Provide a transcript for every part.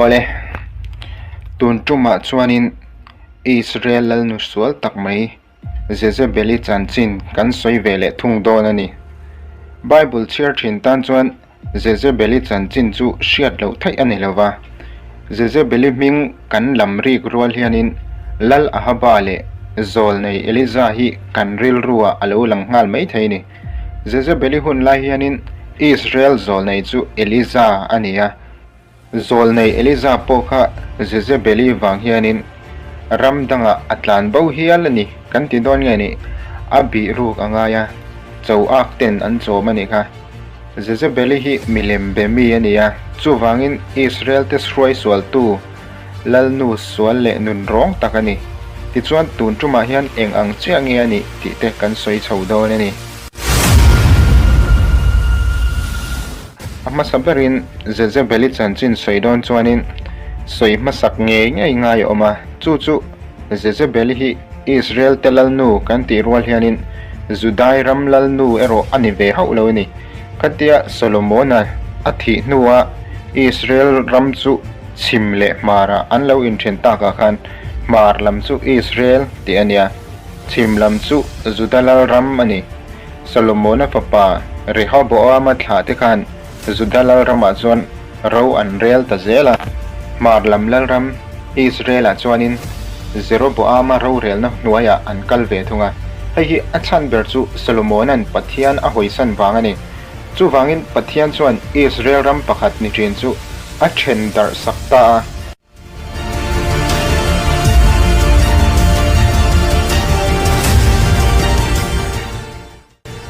Awle, tun tumah chuanin Israel lalnu sual tak mai Jezebeli chanchin kan sawi ve leh thung dawn a ni. Bible chhiar thin tan chuan Jezebeli chanchin chu hriat loh theih a ni lo va. Jezebeli hming kan lam rik rual hianin Lal Ahaba leh Zawlnei Eliza hi kan rilruah a lo lang nghal mai thei a ni. Jezebeli hun lai hianin Israel zawlnei chu Eliza a ni a. Zawlnei Eliza pawh kha Jezebeli vang hianin ram dangah a tlan bo hial a ni kan ti dawn nge ni? A bih ruk a ngai a, cho ak ten an chawm a nih kha. Jezebeli hi milem be mi a ni a, chuvangin Israel te hruai sualtu Lalnu sual leh nun rawng tak a ni. Tichuan tun tumah hian eng ang chiah nge a nih tih te kan sawi chho dawn a ni. A hmasa berin Jezebeli chanchin sawi dawn chuanin sawi hmasak ngei ngei ngai a awm a, chu chu Jezebeli hi Israel te lalnu kan tih rual hianin Judai ram lalnu erawh a ni ve hauh lo a ni. Khatia Solomona a thih hnua Israel ram chu chhim leh hmarah an lo inthen takah khan hmar lam chu Israel tih a nia, chhim lam chu Juda lalram a ni. Solomona fapa Rehoboama thlah te khan Juda lalramah chuan ro an rel ta zel a. Hmar lam lalram Israel-ah chuanin Jeroboama rorelna hnuaiah an kal ve thung a. Hei hi a chhan ber chu Solomona'n Pathian a hawisan vang a ni. Chuvangin Pathian chuan Israel ram pakhat ni ṭin chu a ṭhen darh sak ta a.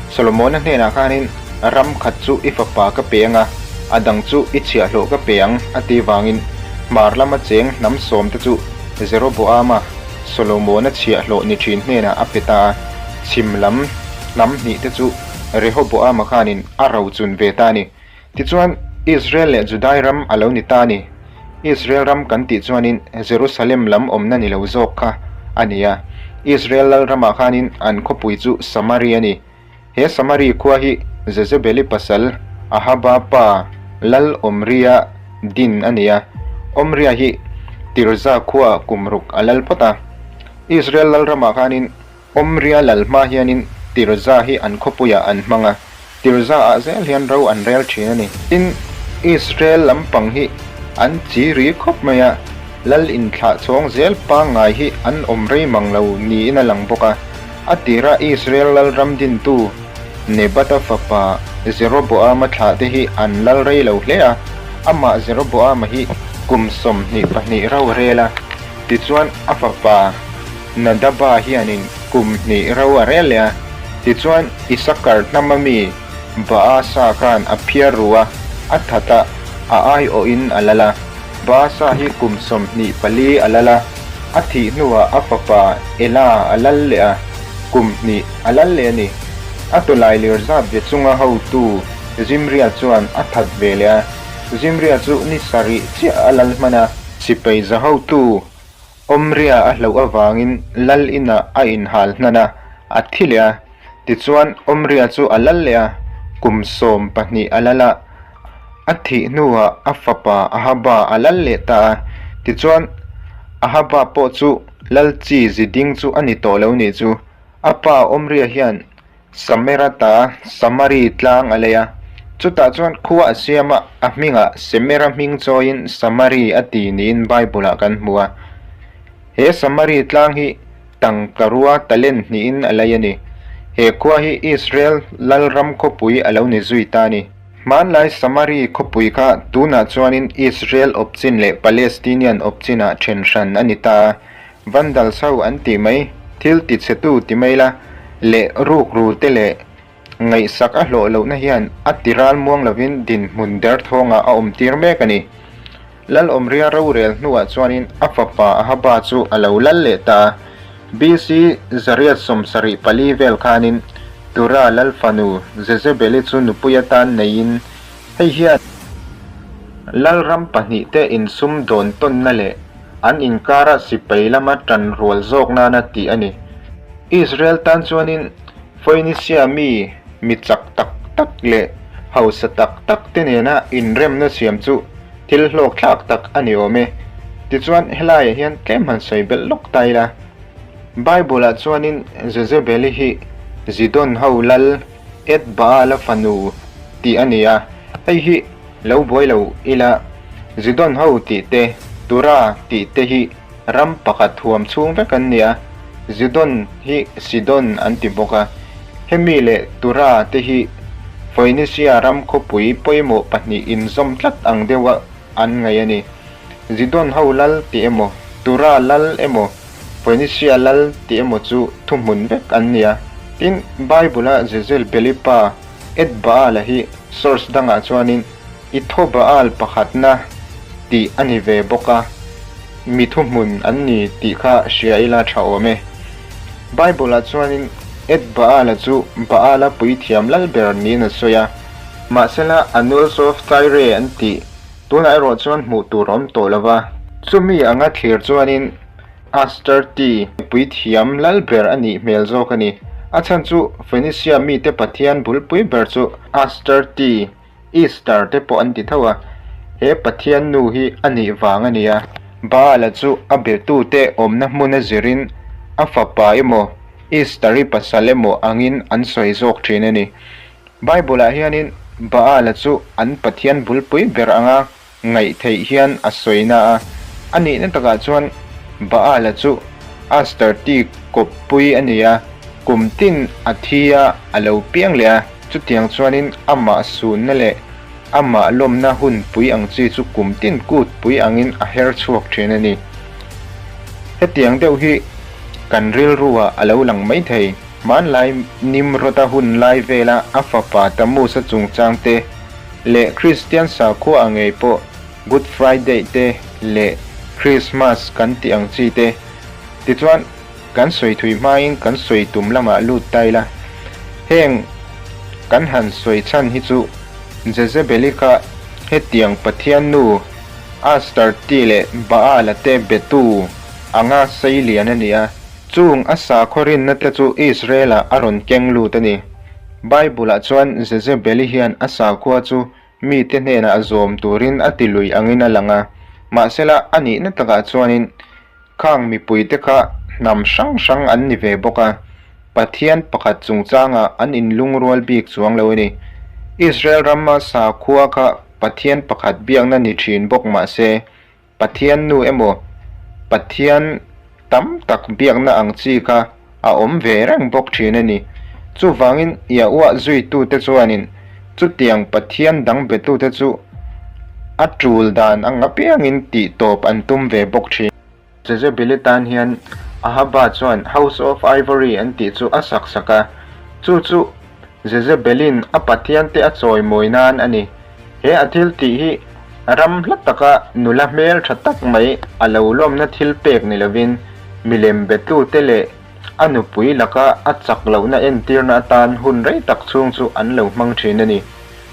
Solomona hnenah khanin, Ram khat chu i fapa ka pe ang a, a dang chu i chhiahhlawh ka pe ang, a ti vangin hmar lama cheng hnam sawmte chu Jeroboama, Solomona chhiahhlawh ni thin hnenah a pe ta a, chhim lam hnam hnihte chu Rehoboama khanin a rochun ve ta a ni. Tichuan, Israel leh Judai ram a lo ni ta a ni. Israel ram kan tih chuanin Jerusalem lam awmna ni lo zawk kha a ni a. Israel lal ramah khanin an khawpui chu Samari a ni. He Samari khua hi Jezebeli pasal Ahaba pa Lal Omria din a ni a. Omria hi Tirza khuaah kum ruk a lal phawt a. Israel lal ramah khanin Omria lal hma hianin Tirza hi an khawpuiah an hmang a, Tirza-ah zel hian ro an rel thin a ni. Tin, Israel lampang hi an chi ri khawp mai a, lal inthlah chhawng zel pangngai hi an awm rei mang lo niin a lang bawk a. A tira Israel lalram dintu Nebata fapa Jeroboama thlahte hi an lal rei lo hle a, amah Jeroboama hi kum 22 ro a rel a, tichuan a fapa Nadaba hianin kum hnih ro a rel leh a, tichuan Isakar hnama mi Baasa khan a phiar ru a, a that a, a aiawhin a lal a. Baasa hi kum 24 a lal a, a thih hnuah a fapa Ela a lal leh a, kum hnih a lal leh a ni. A tawlai lir zat ve chunga hotu Zimria chuan a that ve leh a, Zimria chu ni sarih chiah a lal hman a. Sipai za hotu Omria a hlauh avangin lal inah a inhal hnan a, a thi leh a. Tichuan, Omria chu a lal leh a, kum 12 a lal a. A thih hnuah a fapa Ahaba a lal leh ta a. Tichuan, Ahaba pawh chu lal chi ziding chu a ni tawh lo nih chu. A pa Omria hian Samerata Samari tlang a lei a, chutah chuan khua a siam a, a hmingah Semera hming chawiin Samari a ti niin Bible-ah kan hmu a. He Samari tlang hi tangkarua talent hnihin a lei a ni. He khua hi Israel lalram khawpui a lo ni zui ta a ni. Hmanlai Samari khawpui kha tunah chuanin Israel awpchin leh Palestinian awpchinah then hran a ni ta a. Vandals ho an tih mai, thil ti chhetu ti mai la, leh rukru te leh ngaihsak a hlawh lohna hian a ti ral muang lovin dinhmun derthawngah a awm tir mek a ni. Lalawmria rorel hnuah chuanin a fapa Ahaba chu a lo lal leh ta a. BC 874 vel khanin Tura lal fanu Jezebeli chu nupui atan neiin Hei hian Lalram pahnihte insum dawn tawnna leh an inkara sipai lama tan rual zawk nana tih a ni. Israel tan chuanin Phoenisia mi mi chak tak tak leh hausa tak tak te nena inremna siam chu. Thil hlawk thlak tak a ni awm e. Tichuan, helaiah hian tlem han sawi belh lawk ta ila. Bible-ah chuanin Jezebel-i hi Zidon ho lal Eth-baal-a fanu tih a ni a, hei hi lo buai lo ila, Zidon ho tih te, Tura tih te hi ram pakhat huam chhung vek an ni a, Zidon hi Sidon an ti bawk a, hemi leh Tura te hi Phoenisia ram khawpui pawimawh pahnih inzawm tlat ang deuha an ngaih a ni. Zidon ho lal tih emaw, Tura lal emaw, Phoenisia lal tih emaw chu thuhmun vek an ni a. Tin, Bible-a Jezel Beli pa Eth-Baal-a hi source dangah chuanin Ithobaal pakhatna tih a ni ve bawk a, mi thuhmun an ni tih kha hria ila tha awm e. Bible-ah chuanin Eth-Baal-a chu Baal-a puithiam lal ber niin a sawi a, mahsela Annals of Tyre an tih tunah erawh chuan hmuh tur a awm tawh lo va. Chumi anga thlir chuanin Astarte puithiam lal ber a nih hmel zawk a ni. A chhan chu Phoenicia mite pathian bulpui ber chu Astarte Easter te pawh an ti tho a, he Pathian nu hi a nih vang a nia. Baal-a chu a betute awmna hmuna zirin a fapa emaw, Easter-i pasal emaw angin an sawi zawk thin a ni. Bible-ah hianin Baal-a chu an Pathian bulpui ber anga ngaih theih hian a sawi na a, a nihna takah chuan Baal-a chu Astarte kawppui a ni a, kum tin a thi a, a lo piang leh a, chutiang chuanin amah sunna leh amah lawmna hunpui ang chi chu kum tin kutpui angin a her chhuak thin a ni. Hetiang deuh hi kan rilruah a lo lang maithei. Hmanlai Nimrod-a hun lai vela a fapa Tammuz-a chungchang te leh Kristian sakhua a ngei pawh Good Friday te leh Christmas kan tih ang chi te. Tichuan, kan sawi thui hmain kan sawi tum lamah lut ta ila. Heng kan han sawi chhan hi chu Jezebeli kha hetiang Pathian nu Astarte leh Baal-a te betu anga sei lian a ni a. Chung a sakhaw rinna te chu Israel-ah a rawn keng lut a ni. Bible-ah chuan Jezebeli hian a sakhua chu mite hnenah zawm turin a ti lui angin a lang a, mahsela a nihna takah chuanin khang mipuite kha hnam hrang hrang an ni ve bawk a, Pathian pakhat chungchangah an inlungrual bik chuang lo a ni. Israel rama sakhua kha Pathian pakhat biakna ni thin bawk mahse, Pathian nu emaw Pathian tam tak biakna ang chi kha a awm ve reng bawk thin a ni. Chuvangin Yahuah zuitute chuanin chutiang Pathian dang betute chu a tul dan ang apiangin tih tawp an tum ve bawk thin. Jezebeli tan hian Ahaba chuan House of Ivory an tih chu a sak sak a, chu chu Jezebelin a pathiante a chawimawi nan a ni. He a thil tih hi ram hla taka nula hmel tha tak mai a lo lawmna thil pek ni lovin milem betute leh a nupui laka a chak lohna entirna atan hun rei tak chhung chu an lo hmang thin a ni.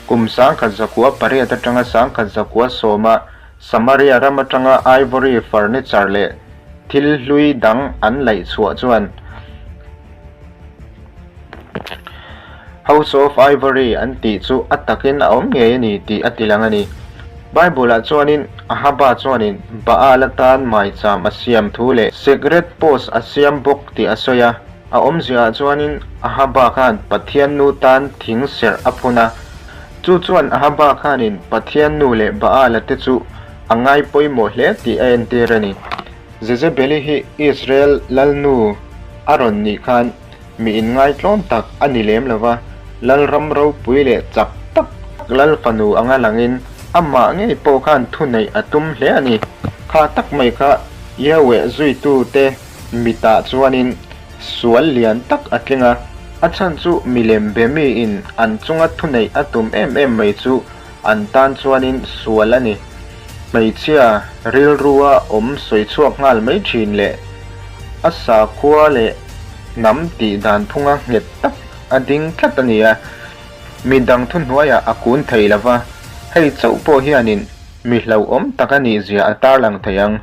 Kum 1808 atanga 1910 a Samaria ram atanga ivory furniture leh thil hlui dang an laih chhuah chuan House of Ivory an tih chu a takin a awm ngei a ni tih a tilang a ni. Bible-ah chuanin Ahaba chuanin Baal atan maicham a siam thu leh Sacred Post a siam bawk tih a sawi a. A awmziaah chuanin Ahaba khan Pathian nu tan thing serh a phun a. Chu chuan Ahaba khanin Pathian nu leh Baal-a te chu a ngai pawimawh hle tih a entir a ni. Jezebeli hi Israel lalnu a rawn nih khan mi inngaitlawm tak a ni lem lo va, lalram ropui leh chak tak lal fanu anga langin amah ngei pawh khan thuneih a tum hle a ni. Kha tak mai kha Yahweh zuitute mitah chuanin sual lian tak a tling a, a chhan chu milem be miin an chunga thuneih a tum em em mai chu An tan chuanin sual a ni. Hmeichhia rilrua awm sawi chhuak nghal mai thin leh a sakhua leh hnam tih dan phunga nghet tak a ding tlat a ni a, mi dang thuhnuaiah a kun thei lo va, hei chauh pawh hianin mi hlauhawm tak a nih zia a tarlang thei ang.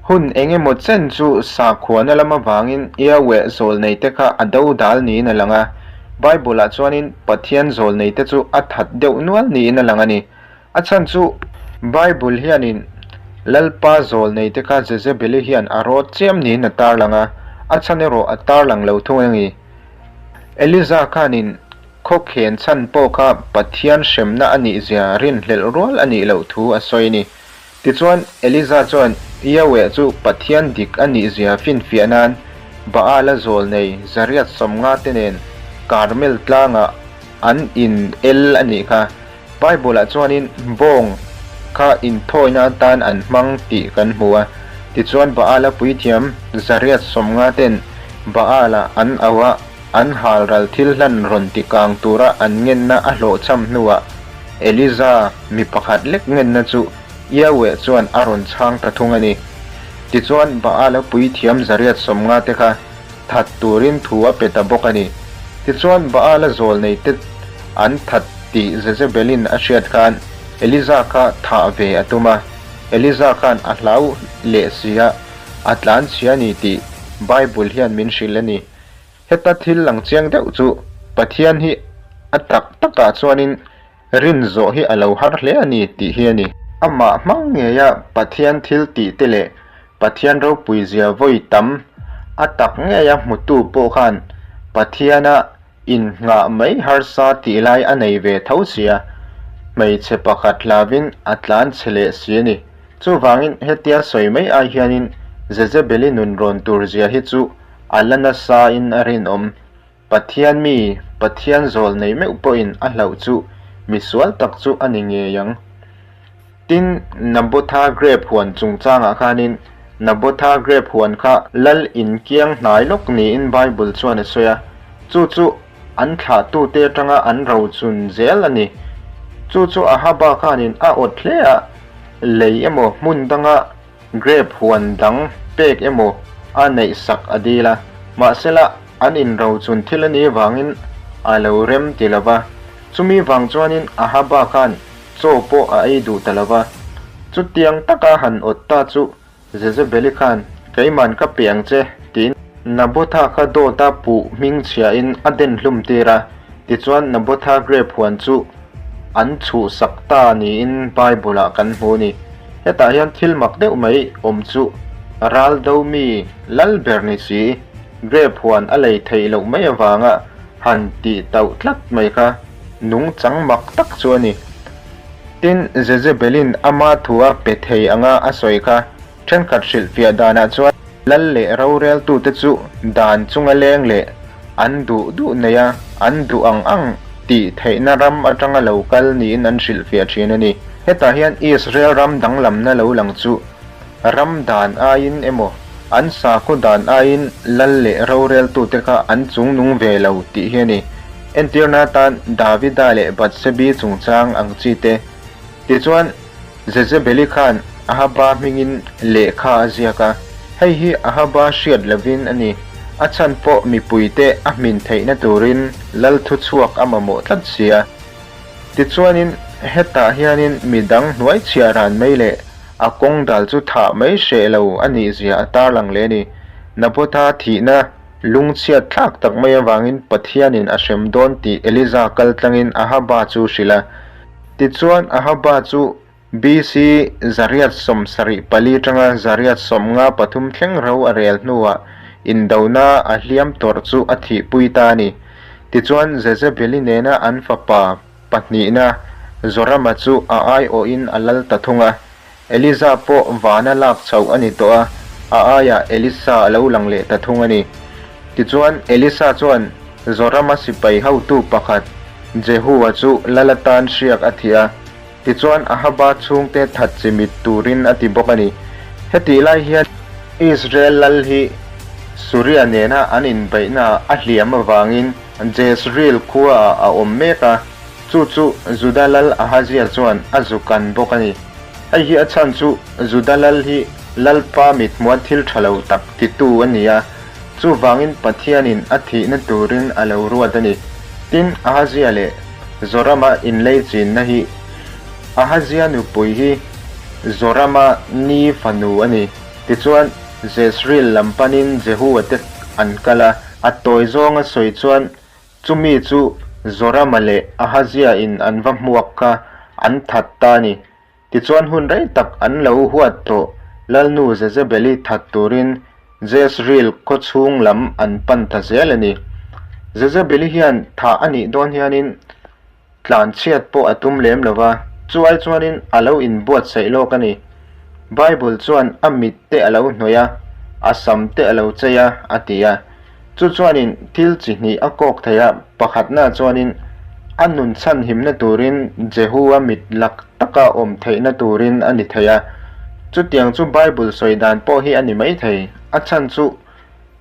Hun eng emaw chen chu sakhuana lam avangin Yahweh zawlneite kha a do dal niin a lang a, Bible-ah chuanin Pathian zawlneite chu a that deuh nual niin a lang a ni. A chhan chu. Bible hianin Lalpa zawlneite kha Jezebeli hian a rawt chiam niin a tarlang a, a chhan erawh a tarlang lo thung eng i? Eliza khanin khawkhen chhan pawh kha Pathian hremna a nihzia rinhlelh rual a nih loh thu a sawi a ni. Tichuan, Eliza chuan Yahweh chu Pathian dik a nihzia finfiah nan Baal-a zawlnei zariat 50 te nen Karmel tlangah an in el a nih kha. Bible-ah chuanin bawng kha inthawina atan an hmang tih kan hmu a. Tichuan, Baal-a puithiam zariat 50 ten Baal-a an auh a, an halral thil hlan rawn ti kang tura an ngenna a hlawhchham hnuah Eliza mi pakhat lek ngenna chu Yahweh chuan a rawn chhang ta thung a ni. Tichuan, Baal-a puithiam zariat 50 te kha that turin thu a pe ta bawk a ni. Tichuan, Baal-a zawlneite an that tih Jezebelin a hriat khan Eliza kha thah ve a tum a. Eliza khan a hlau leh si a, a tlanchhia a ni tih Bible hian min hrilh a ni. Heta thil lang chiang deuh chu Pathian hi a tak takah chuanin rin zawh hi a lo har hle a ni tih hi a ni. Amah hmang ngeia Pathian thil tih te leh Pathian ropui zia vawi tam a tak ngeia hmutu pawh khan Pathiana innghah mai harsa tih lai a nei ve tho sia, hmeichhe pakhat hlavin a tlan chhe leh si a ni. Chuvangin hetia sawi mai ai hianin Jezebeli nun rawn tur zia hi chu A la nasa in a rinawm. Pathian mi, Pathian zawl nei meuh pawhin a hlauh chu misual tak chu a ni ngei ang. Tin, Nabotha grape huan chungchangah khanin Nabotha grape huan kha lal in kiang hnai lawk niin Bible chuan a sawi a, chu chu an thlahtute atanga an rochun zel a ni. Chu chu Ahaba khanin a awt hle a, lei emaw hmun danga Grape huan dang pek emaw a neih sak a dil a, mahsela an inrochun thil a nih vangin a lo rem ti lo va. Chumi vang chuanin Ahaba khan chaw pawh a ei duh ta lo va. Chutiang taka han awt ta chu Jezebeli khan, Keiman ka pe ang che, tiin Nabotha kha dawta puh hming chhiahin a den hlum tir a. Tichuan Nabotha grape huan chu an chhuhsak ta niin Bible-ah kan hmu a ni. Hetah hian thil mak deuh mai awm chu ral do mi lal ber ni si, grape huan a lei theih loh mai avanga han tih tauh tlat mai kha nungchang mak tak chu a ni. Tin, Jezebelin ama thua pe thei anga a sawi kha Thenkhat hrilhfiah danah chuan lal leh roreltute chu dan chunga leng leh an duh duh nei a, an duh ang ang tih theihna ram atanga lo kal niin an hrilhfiah thin a ni. Hetah hian Israel ram danglamna lo lang chu ram dan aiin emaw an sakhaw dan aiin lal leh roreltute kha an chungnung ve lo tih hi a ni. Entirna atan Davida leh Bathsebi chungchang ang chi te Tichuan, Jezebeli khan Ahaba hmingin lehkha a ziak a, hei hi Ahaba hriat lovin a ni. A chhan pawh mipuite a hmin theihna turin lal thuchhuak a mamawh tlat si a. Tichuanin, hetah hianin midang hnuai chhiah ran mai leh a kawng dal chu thah mai hreh lo a nihzia a tarlang leh a ni. Nabotha thihna lungchhiat thlak tak mai avangin Pathianin a hrem dawn tih Eliza kaltlangin Ahaba chu hrilh a. Tichuan, Ahaba chu BC 874 atanga 853 thleng ro a rel hnuah indona a hliam tawrh chu a thihpui ta a ni. Tichuan, Jezebeli nena an fapa pahnihna Jorama chu a aiawhin a lal ta thung a. Eliza pawh vana lak chhoh a ni tawh a, a aiah Elisa a lo lang leh ta thung a ni. Tichuan, Elisa chuan Zorama sipai hotu pakhat Jehu-a chu lal atan hriak a thih a, tichuan Ahaba chhungte that chimit turin a ti bawk a ni. Hetih lai hian Israel lal hi Suria nena an inbeihnaah a hliam avangin Jezreel khuaah a awm mek a, Chu chu Juda lal Ahazia chuan a zu kan bawk a ni. Hei hi a chhan chu Juda lal hi Lalpa mithmuha thil tha lo tak titu a ni a, chuvangin Pathianin a thihna turin a lo ruat a ni. Tin, Ahazia leh Zorama inlei chinna hi Ahazia nupui hi Zorama ni fanu a ni. Tichuan, Jezreel lam panin Jehua te an kal a, a tawi zawnga sawi chuan Chumi chu Zorama leh Ahazia in an va hmuak kha an that ta a ni. Tichuan hun rei tak an lo huat tawh Lalnu Jezebeli that turin Jezreel khaw chhung lam an pan ta zel a ni. Jezebeli hian thah a nih dawn hianin tlan chhiat pawh a tum lem lo va, chu ai chuanin a lo inbuatsaih lawk a ni. Bible chuan a mit te a lo hnawih a, a sam te a lo chei a, a ti a. Chu chuanin thil chi hnih a kawk thei a, pakhatna chuanin a nun chhanhimna turin Jehu-a mit lak taka awm theihna turin a ni thei a. Chutiang chu Bible sawi dan pawh hi a ni mai thei. A chhan chu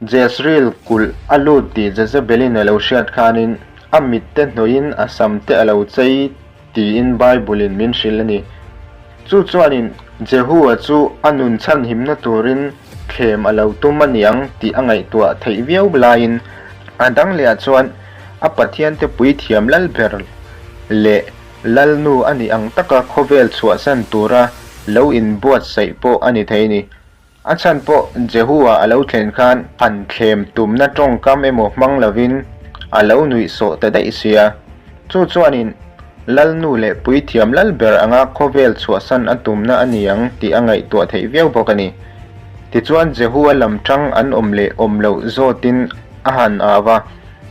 Jezreel kulh a lut tih Jezebelin a lo hriat khanin a mitte hnawhin a samte a lo chei tiin Bible-in min hrilh a ni. Chu chuanin Jehu-a chu a nun chhanhimna turin thlem a lo tum a niang tih a ngaihtuah theih viau laiin a dang lehah chuan a Pathiante puithiam lal ber leh Lalnu a nih ang taka khawvel chhuahsan tura lo inbuatsaih pawh a ni thei a ni. A chhan pawh Jehu-a a lo thlen khan han thlem tumna tawngkam emaw hmang lovin a lo nuih sawh ta daih sia. Chu chuanin Lalnu leh puithiam lal ber anga khawvel chhuahsan a tumna a ni ang tih a ngaihtuah theih viau bawk a ni. Tichuan Jehu-a lam tang an awm leh awm loh zawtin a han au a,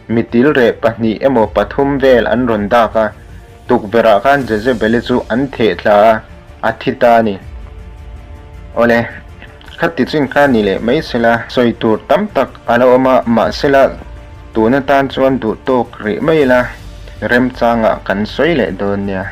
mitilreh pahnih emaw pathum vel an rawn dak a. Tukverhah khan Jezebeli chu an theh thla a, a thi ta a ni. Awle, khati chin kha ni leh mai sela, sawi tur tam tak a la awm a, mahsela tun atan chuan duh tawk rih mai ila, remchangah kan sawi leh dawn nia.